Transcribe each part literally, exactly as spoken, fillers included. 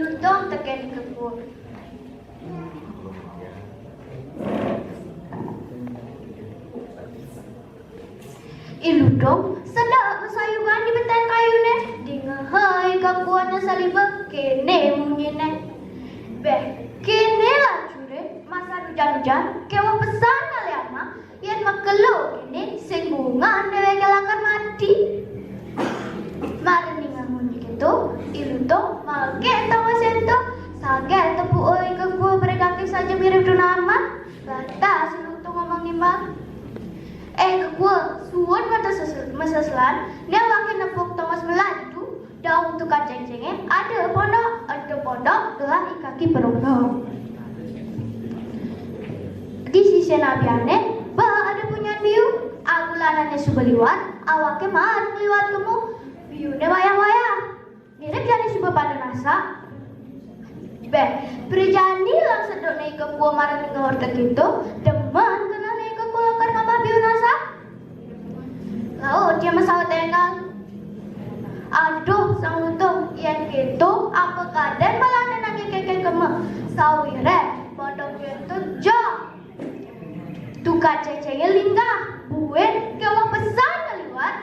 Lutung tekén I Kekuwé. I Lutung sedek masayuban di betén kayuné, dingehé I Kekuwé né saliba, kéné munyiné. Béh, kéné lacuré, masa ujan-ujan, kéweh pesan ngalih amah, yén makelo kéné sing buungan déwéké lakar mati. Mara ningeh munyi kéto, I Lutung maké tongosé ento, saget tepuka I Kekuwé, mrikaké saja mirib tuna amat. Lantas I Lutung ngomong imbang, "Eh, Kekuwé, suud mata sesel-, maseselan, né awaké nepuk tongos melah ditu, dauh tukad céngcéngé, ada pondok, ada pondok, gelah I Kaki Perondong. Di sisiné abiané, bah ada punyan biu, agulan ané suba liwat, awaké maan ngliwat kemu, biuné wayah-wayah. Mirib jani suba pada nasak." Béh, prajani lang sedekné I Kekuwé mara ningeh orta kéto, demen kenehné I Kekuwé lakar ngamah biu nasak. Laut ia masaut énggal, "Aduh, Sang Lutung, yén kéto, apa kadén balané nanging kékéh kema. Sawiréh pondok ento jok. Tukad céngcéngé linggah, buin kéweh pesan ngaliwat."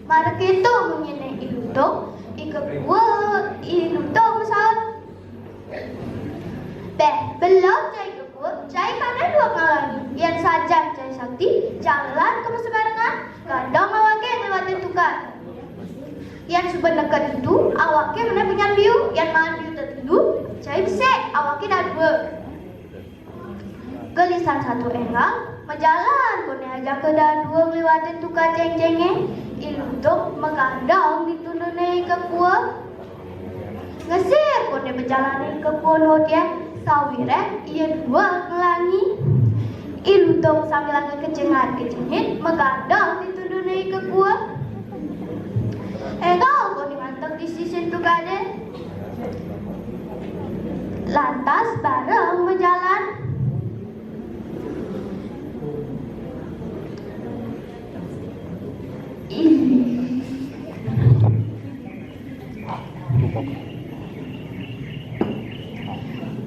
Mara kéto munyiné I Lutung, I Kekuwé, I Lutung masaut, "Béh, belog cai Kekuwé, cai kadén dueg ngalangi. Yén sajan cai sakti, jalan kema sabarengan, kadén awaké ngliwatin tukad. Yén suba neked ditu, awaké menék punyan biu, yén maan biu tetelu, cai besik, awaké dadua." Gelisan satu énggal, majalan koné ajaka dadua ngliwatin tukad céngcéngé. I Lutung makadang di tunduné I Kekuwé. Ngesir koné bejalané I Kekuwé nuut ia, sawiréh ia dueg ngalangi. I Lutung sambilanga kecengat-kecengit, makadang di tunduné I Kekuwé. Énggal koné manteg di sisin tukadé. Lantas bareng majalan. Ih.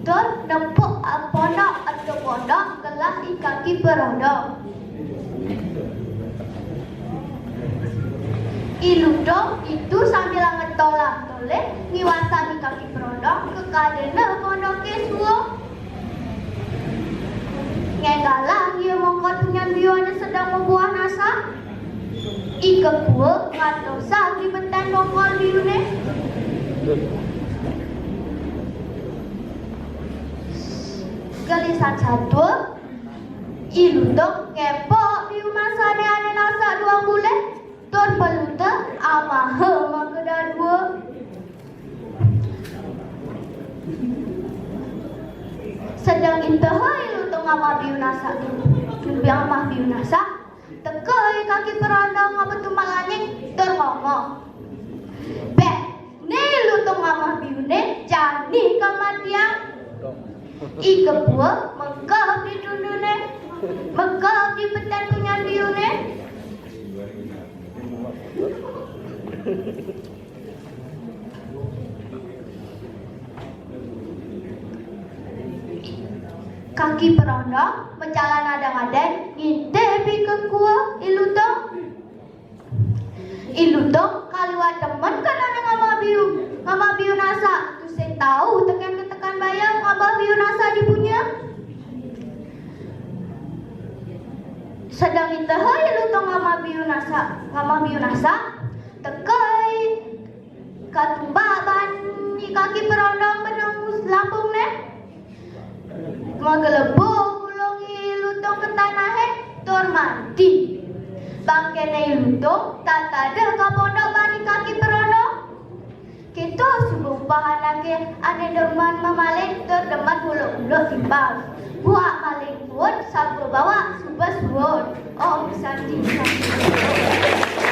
Tur nepuk pondok, ento pondok gelah I Kaki Perondong. I Lutung ditu sambilanga tolah-tolih ngiwasang I Kaki Perondong, kekadéna pondoké suung. Ngénggalang ia mongkol punyan biu ané sedeng mabuah nasak. I Kekuwé ngantosang di betén mongkol biuné. Gelisan satua, I Lutung ngepok biu masané ané nasak duang bulih, tur peluta amaha maka dadua. Sedeng intaha I Lutung ngamah biu nasak, ngamah biu nasak, teka I Kaki Perondong ngaba tumbal anying tur ngomong, "Béh, né I Lutung ngamah biuné, jani kamatiang." I Kekuwé mekeb di tunduné, mekeb di betén punyan biuné. Kaki Perondong majalan adéng-adéng ngintip I Kekuwé, I Lutung. I Lutung kaliwat demen kenehné ngamah biu, ngamah biu nasak, tusing tau tekén ketekan baya ngamah biu nasak dipunya. Sedeng intaha I Lutung ngamah biu nasak, ngamah biu nasak, teka I Katumbal bani Kaki Perondong benung lambungné. Magelebug ulung I Lutung ka tanahé tur mati. Bangkéné I Lutung tan tadih ka pondok bani Kaki Perondong. Kéto suba upah anaké ané demen mamaling tur demen nguluk-nguluk timpal. Buak maling tuud, satua bawak suba suud. Om Santi Santi.